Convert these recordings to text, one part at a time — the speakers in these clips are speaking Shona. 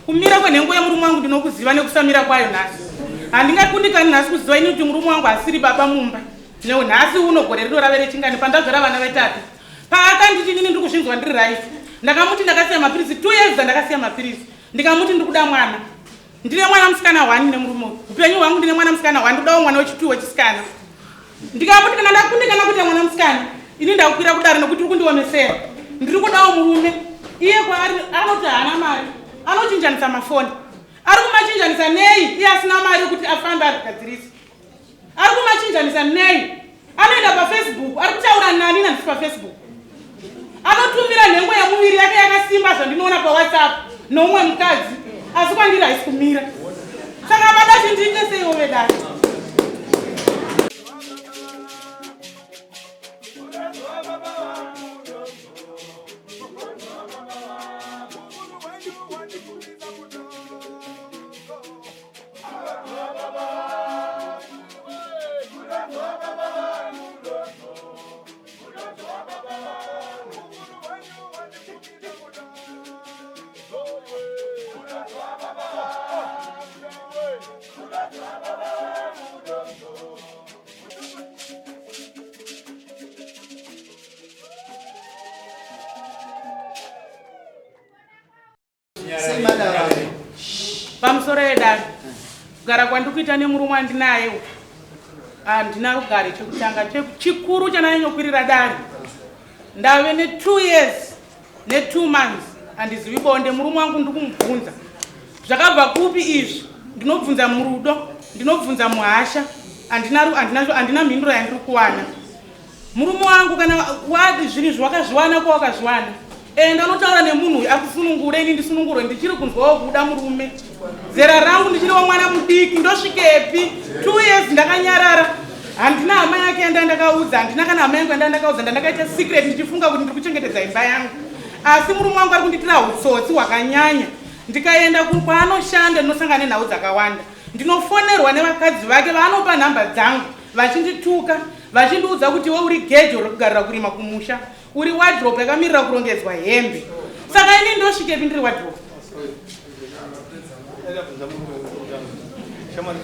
Kumira kwenhengo yemurume wangu ndinokuziva nekusamira kwayo nhasi. Handingakundikani nhasi kuziva ini kuti murume wangu asiri baba mumba. Nhasi uno gore rino rave rechingani pandazvara vana vatatu. Paakanditi inini ndiri kuzvinzwa ndiri right. Ndakamuti ndakasiya mapiritsi 2 years dzandakasiya mapiritsi. Ndikamuti ndiri kuda mwana. Ndine mwana musikana one nemurume uyu. Upenyu hwangu ndine mwana musikana one ndodawo mwana wechitwo wechisikana. Ndikamuti kana ndakundikana kuita mwana musikana ini ndakukwira kudare nokuti uri kundiomesera. Ndiri kudawo murume. Iye kwaari anoti haana mari. Anochinjanisa mafoni. Ari kumachinjanisa nei iye asina mari yekuti afambe azvigadzirise. Ari kumachinjanisa nei? Anoenda paFacebook, ari kutaura nani nandisi paFacebook. Anotumira nhengo yemuviri yake yakasimba zvandinoona paWhatsApp noumwe mukadzi, asi kwandiri haisi kumira. Saka vada chindiite seiwo vedare? Pamusoro yedare, kugara kwandikuita nemurume wandinaye handina rugare. Chekutanga chikuru chandanyanyokwirira dare, ndave ne2 years ne2 months handizivi bonde. Murume wangu ndikumubvunza zvakabva kupi izvi, ndinobvunza murudo, ndinobvunza muhasha, handina mhinduro yandiri kuwana. Murume wangu kana wadi zvinhu izvi wakazviwana kwawakazviwana, enda unotaura nemunhu uyu akusunungure, ini ndisunungurwe. Ndichiri kunzwawo kuda murume, zera rangu ndichiriwo mwana mudiki, ndosvikepi? 2 years ndakanyarara, handina hama yake yanda ndakaudza, handina kana hama yangu yanda ndakaudza, ndandakaita secret ndichifunga kuti ndiri kuchengetedza imba yangu. Asi murume wangu ari kundiitira utsotsi hwakanyanya. Ndikaenda kwaanoshanda ndinosangana nenhau dzakawanda, ndinofonerwa nevakadzi vake vaanopa nhamba dzangu vachindituka, vachindiudza kuti iwe uri gejo rekugarira kurima kumusha, uri wardrobe yakamirira kurongedzwa hembe. Saka ini ndosvikepi ndiri wardrobe?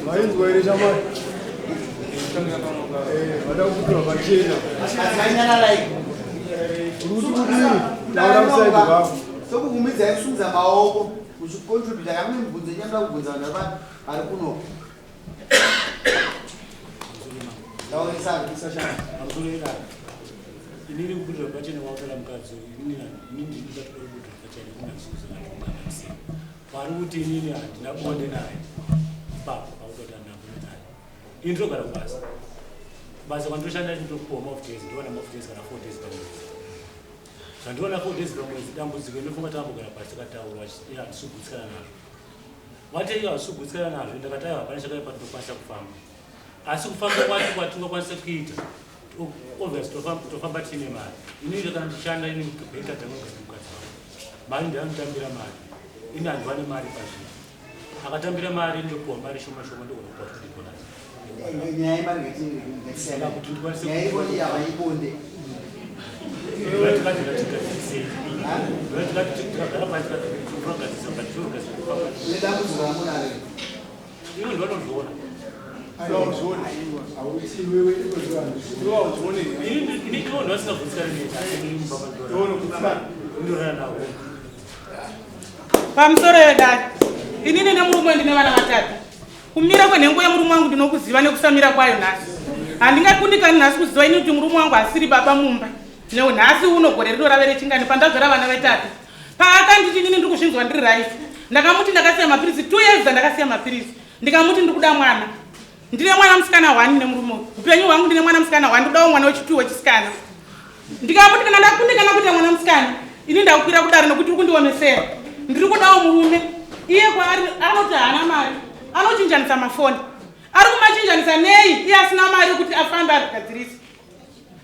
Mainzwa here shamwari? Vada kubudirwa pachena. Uri kuti kudini? Taura musaidi wako. Sokubvumidzai kusimudza maoko muchicontributa kana mune mibvunzo yenyu yamunoda kubvunza vanhu vari kuno. Inini kubudirwa pachena kwakutora mukadzi uyu, inini inini ndinoda kuda kubudirwa pachena kunazvizvakatonga pari kuti inini handina bonde naye ipapo pakutoti handina bonde naye. Ini ndinogara kubasa, basa kwandinoshanda ndinotopuwa maoff days, ndowana maoff days kana 4 days pamwedzi. Zvandiona 4 days pamwedzi dambudziko inofunga takambogara pasi tikataura handisi kugutsikana nazvo. Vati iyo hazvisi kugutsikana nazvo, ndakati aiwa hapana chakaipa tinokwanisa kufamba. Asi kufamba kwacho kwatingakwanisa kuita obvious tofamba tiine mari. Ini kana ndichishanda ini bheka dzangu ngati mukadzi wangu. Mari ndianotambira mari. Ini handiwane mari pazvinhu. Akatambira mari ndopuwa mari shoma shoma ndogona kupuwa 20 dollars. Nyaya yemari ngatisiyana. Kuti ndikwanise Nyaya yebonde havaibonde. Nedambudziko ramunaro. Iwe ndovanozviona. Ini ivo ndovasingagutsikani neni asi ini mubaba ndorara navo. Pamusoro yedare, inini nemurume ndine vana vatatu. Kumira kwenhengo yemurume wangu ndinokuziva nekusamira kwayo nhasi. Handingakundikani nhasi kuziva ini kuti murume wangu asiri baba mumba. Nhasi uno gore rino rave rechingani pandazvara vana vatatu. Paakanditi inini ndiri kuzvinzwa ndiri right. Ndakamuti ndakasiya mapiritsi 2 years dzandakasiya mapiritsi. Ndikamuti ndiri kuda mwana. Ndine mwana musikana one nemurume uyu. Upenyu hwangu ndine mwana musikana one, ndodawo mwana wechitwo wechisikana. Ndikamuti kana ndakundikana kuita mwana musikana, ini ndakukwira kudare nokuti uri kundiomesera. Ndiri kudawo murume. Iye kwaari anoti haana mari. Anochinjanisa mafoni. Ari kumachinjanisa nei iye asina mari yekuti afambe azvigadzirise?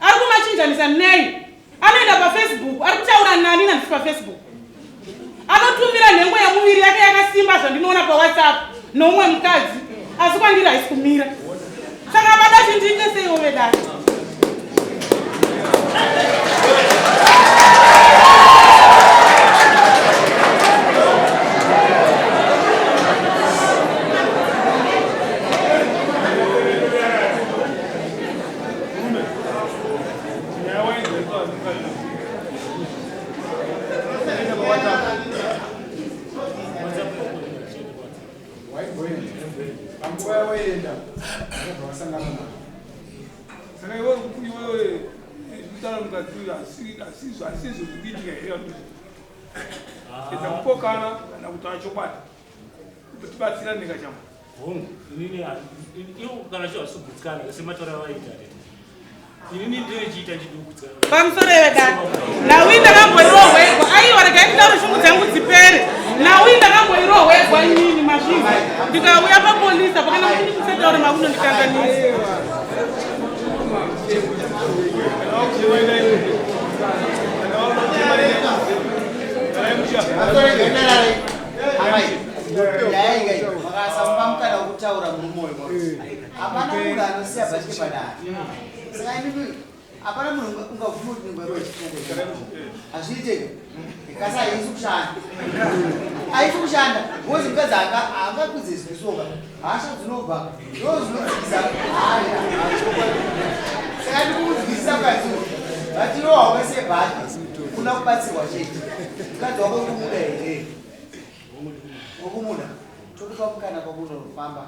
Ari kumachinjanisa nei? Anoenda paFacebook, ari kutaura nani nandisi paFacebook. Anotumira nhengo yemuviri yake yakasimba zvandinoona paWhatsApp noumwe mukadzi, asi kwandiri haisi kumira. Saka vada chindiite seiwo vedare? Edza kupokana kana kutaura chokwadi. Tibatsira ndingachama. Hongu, inini ivo kana cho hasi kugutsikana semataura avaita tete. Inini ndinochiita chidikugutsikana. Pamusoro vedare. Nhau iyi ndakamboirohwegwa. Aiwa regai nditaure shungu dzangu dzipere. Nhau iyi ndakamboirohwegwa inini mazvinzi. Ndikauya papolisi apo kana muchindi kusetaure makunondikanganisa. Makasamupa mukana wekutaura murume uyu hapana munhu anosiya bhatye padare saka imimi hapana munhu ungabvuma kuti ningwero hazviiteki kasi haisi kushanda haisi kushanda because mukadzi haangakwidze zvisoka hasha dzinobva ndo zvinodzikisa hasha saka ndikumunzwisisa mukadzi uyu vatirohwa kwese bhati kuna kubatsirwa chete mukadzi wako kumuda here wokumuda tokupa mukana kwakunofamba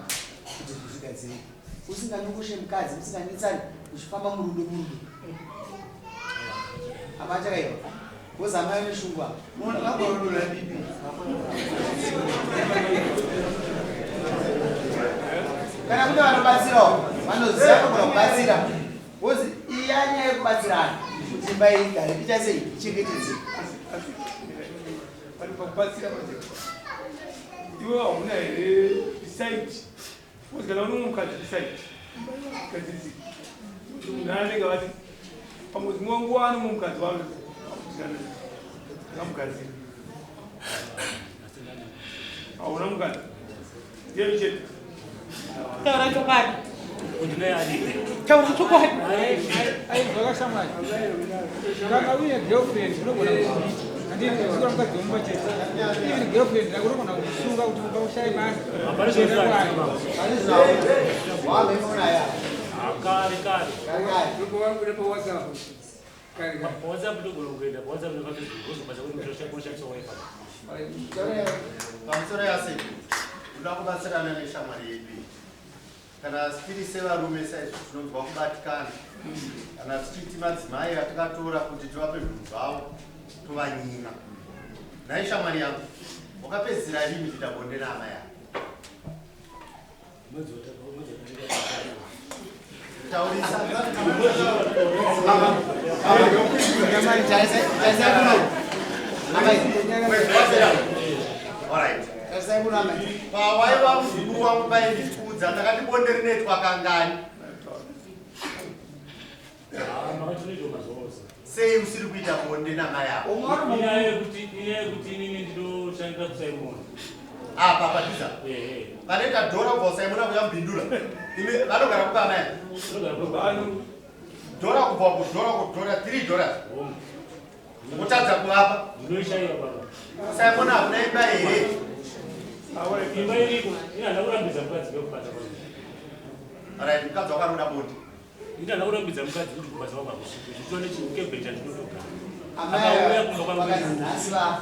kuti zvinhu zvigadzirike usinganyungushe mukadzi musinganetsani uchifamba murudo murudo hapana chakaipa because amai vane shungu apa Vagorudura bibi. Kana kune vanobatsirawo vanoziva vanogona kubatsira because iya nyaya yekubatsirana kuti imba igare ita sei ichengetedzeke. Vari pakubatsira manje. Iwe hauna here decide Because kana une mukadzi decide. Gadzirisi. Kuti munhu anenge vati pamwe dzimwe nguva ane mumwe mukadzi wake akamugadzira. Hauna mukadzi. Ndiye chete. Taura chokwadi. Taura chokwadi. Aizwa shamwari. Kana uine girlfriend unogona kuzviita. Handiti usikora mukadzi wemumba chete. Even girlfriend yako unogona kusunga kuti mumba ushaye mari. Hapana Kuenda kwayo. Kare kare. Kare kare. Kare kare. PaWhatsApp ndogona kuenda paWhatsApp nepaFacebook wozobasa kuti kushandisa WiFi. Pamusoro yase toda kubatsirana neshamwari yedu iyi. Kana tiri sevarume saizvo tinonzwa kubatikana kana tichiti madzimai atakatora kuti tivape zvinhu zvavo tovanyima. Nhai shamwari yangu, wakapedzisira rini kuita bonde naamai ava? Taurisa. Alright. Pawaiva muzukuru wangu paindikuudza ndakati bonde rinoitwa kangani? Sei usiri kuita bonde namai ako? Inyaya yekuti inyaya yekuti inini ndinoshandira kuSimon. Apa padhuze. Vanoita dhora kubva kuSimon kuya mubhindura. Imi vanogara kupi amai? Dhora kubva kudhora kudhora 3 dollars. Kutadza kuvapa. Ndinoishaiwa baba. Simon hakuna imba here? Imba iriko. Ini handina kurambidza mukadzi kwekubasa kwangu. Alright, mukadzi wako anoda bonde. Ini handina kurambidza mukadzi kuti kubasa kwangu hakusvike. Ndichitone chikebhe chandinotogara. Amai Akauya kumba kwangu. vakanzi nhasi vafa.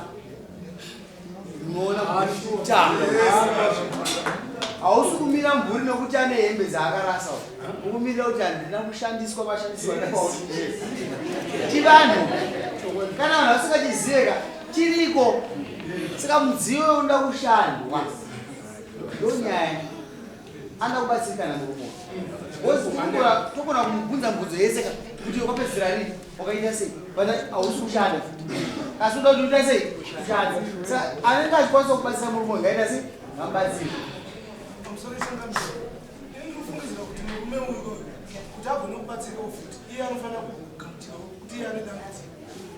Unoona kuti hausi kumira mvuri nokuti ane hembe dzaakarasa ukumirira kuti handina kushandiswa vashandiswa chivanhu kana vanhu vasingachiziveka chiriko saka mudziyo unoda kushandwa ndonyaya anoda kubatsirikana murume because togona kumubvunza mubvunzo yese ka kuti wakapedzisira rini wakaita sei but hausi kushanda asi uda kuti uita sei kushanda saka anenge achikwanisa kubatsira murume uyu ngaita sei ngamubatsire Pamusoro ichangamiro ini ndinofungidzira kuti murume uyu uyu kuti agone kubatsirawo futi iye anofanira kugamuchirawo kuti iye ane dambudziko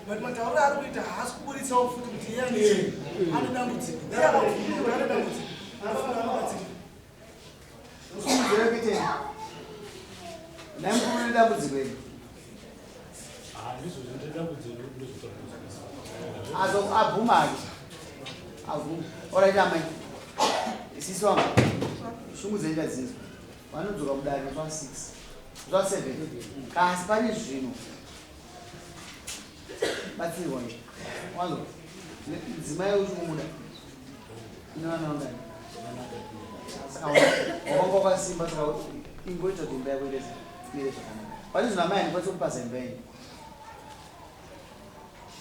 but matauriro aari kuita haasi kuburitsawo futi kuti iye ane chii ane dambudziko iye akabvuma kuti ane dambudziko anofanira anobatsira Usimudzire kuitei nhai mukuru une dambudziko iri Handizvo zvinoita dambudziko ndozvotaura. azo abvuma ake abvuma oraita amai sisi wangu shungu dzenyu dzinzwa vanodzoka mudare musi wa 6 musi wa 7 kasi pane zvino batsirwa izvi wanzwa mudzimai uchikumuda ine vana vangani saka wakanga wakasimba saka ingoita kuti imba yako ite imire zvakanaka pane zvino amai handikwanisi kupaza imba yenyu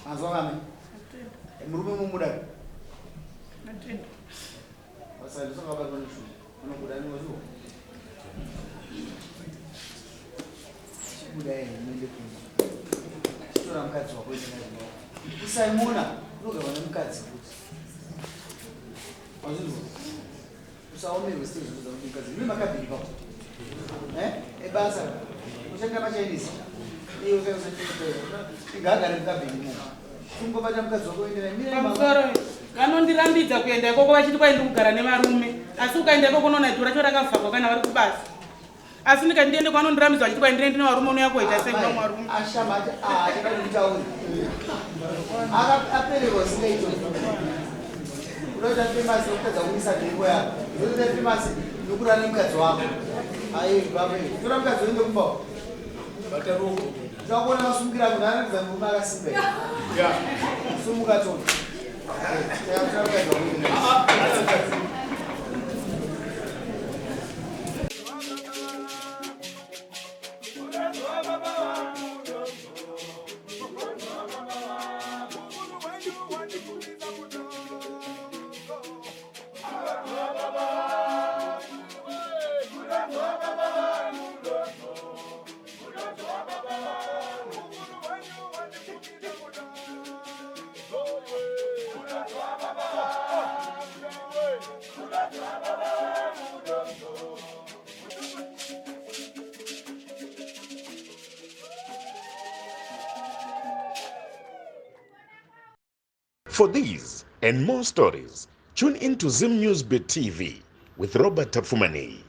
manzwa kame Murume mumuda. Vasandisakabatwa neshungu. Unobuda newaziwa. Chibuda yeye muende kumba. Chitora mukadzi wako ende naye kumba. Usaimona unogarwa nemukadzi futi. Wazvinzwa? Usaomerwe sezvo kuti mukadzi. Mune makabhini papo. Eh? Ebasa. Ushandira maChinese. Iye usaita. Igagare mukabhini imomo. Kungobata mukadzi wako ende naye. Mira Pamusoro vanondirambidza kuenda ikoko vachiti kwai ndiri kugara nevarume asi ukaenda ikoko unoona dhora racho rakavhagwa kana vari kubasa asi ndikati ndiende kwanondirambidza vachiti kwai ndine varume unouya koita sei kuna varume. Ashama ati ah achada kutaura. Akapererwa usingaiti. Unoita famous nokutadza kumisa nhengo yako. Unoita famous nokurara nemukadzi wako. Ayi baba, tora mukadzi uende kumba. Bata ruoko. Takuona masungiro ako ndaratidza murume akasimba here. Sumuka tona. Tora mukadzi wako uende naye. For these and more stories, tune in to Zim News Bit TV with Robert Tafumani.